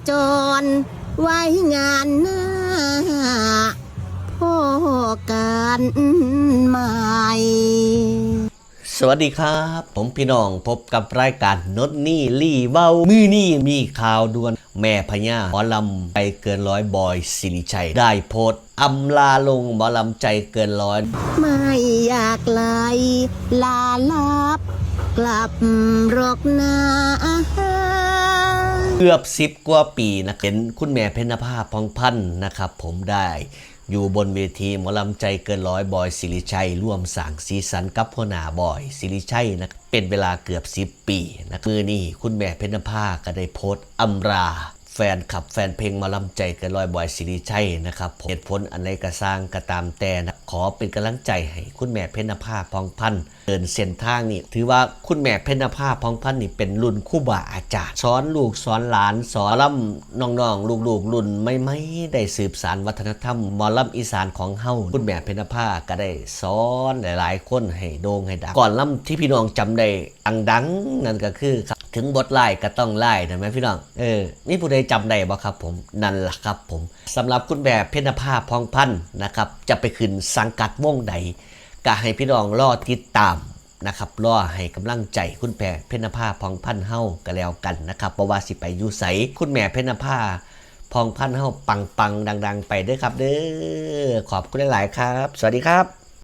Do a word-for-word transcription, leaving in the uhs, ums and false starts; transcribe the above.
จรไว้งานหน้าพอกันใหม่ สวัสดีครับ ผมพี่น้องพบกับรายการนดนี่ลี่เว้า มื้อนี้มีข่าวด่วน แม่พญาหมอลำใจเกินร้อยบอยสิริชัย ได้โพสต์อำลาลงหมอลำใจเกินร้อย ไม่อยากไล่ลาลับกลับหรอกนะ เกือบสิบกว่าปีนะ เห็นคุณแม่เพ็ญนภาพองพันธ์นะครับ ผมได้อยู่บนเวทีหมอลำใจเกินร้อยบอยสิริชัย ร่วมสร้างสีสันกับหัวหน้าบอยสิริชัยนะ เป็นเวลาเกือบสิบปีนะ มื้อนี้คุณแม่เพ็ญนภาก็ได้โพสต์อำลาแฟนคลับแฟนเพลงหมอลำใจเกินร้อยบอยสิริชัยนะครับ เหตุผลอันใดก็ซ่างก็ตามแต่นะ ขอเป็นกำลังใจให้คุณแม่เพ็ญนภาพองพันธ์ เดินเส้นทางนี่ ถือว่าคุณแม่เพ็ญนภาพองพันธ์นี่เป็นรุ่นครูบาอาจารย์ สอนลูกสอนหลาน สอนหมอลำน้องๆ ลูกๆ รุ่นใหม่ๆ ได้สืบสานวัฒนธรรมหมอลำอีสานของเฮา คุณแม่เพ็ญนภาก็ได้สอนหลายๆ คนให้โด่งให้ดัง ก่อนลำที่พี่น้องจำได้ดังๆ นั่นก็คือครับ ถึงบทร้ายก็ต้องร้ายนะแม่พี่น้อง เออ มีผู้ใดจำได้บ่ครับผม นั่นล่ะครับผม สำหรับคุณแม่เพ็ญนภาพองพันธ์นะครับ จะไปขึ้นสังกัดวงใด ก็ให้พี่น้องรอติดตามนะครับ รอให้กำลังใจคุณแม่เพ็ญนภาพองพันธ์เฮาก็แล้วกันนะครับ เพราะว่าสิไปอยู่ไส คุณแม่เพ็ญนภาพองพันธ์เฮาปังๆ ดังๆ ไปเด้อครับเด้อ ขอบคุณหลายๆ ครับ สวัสดีครับ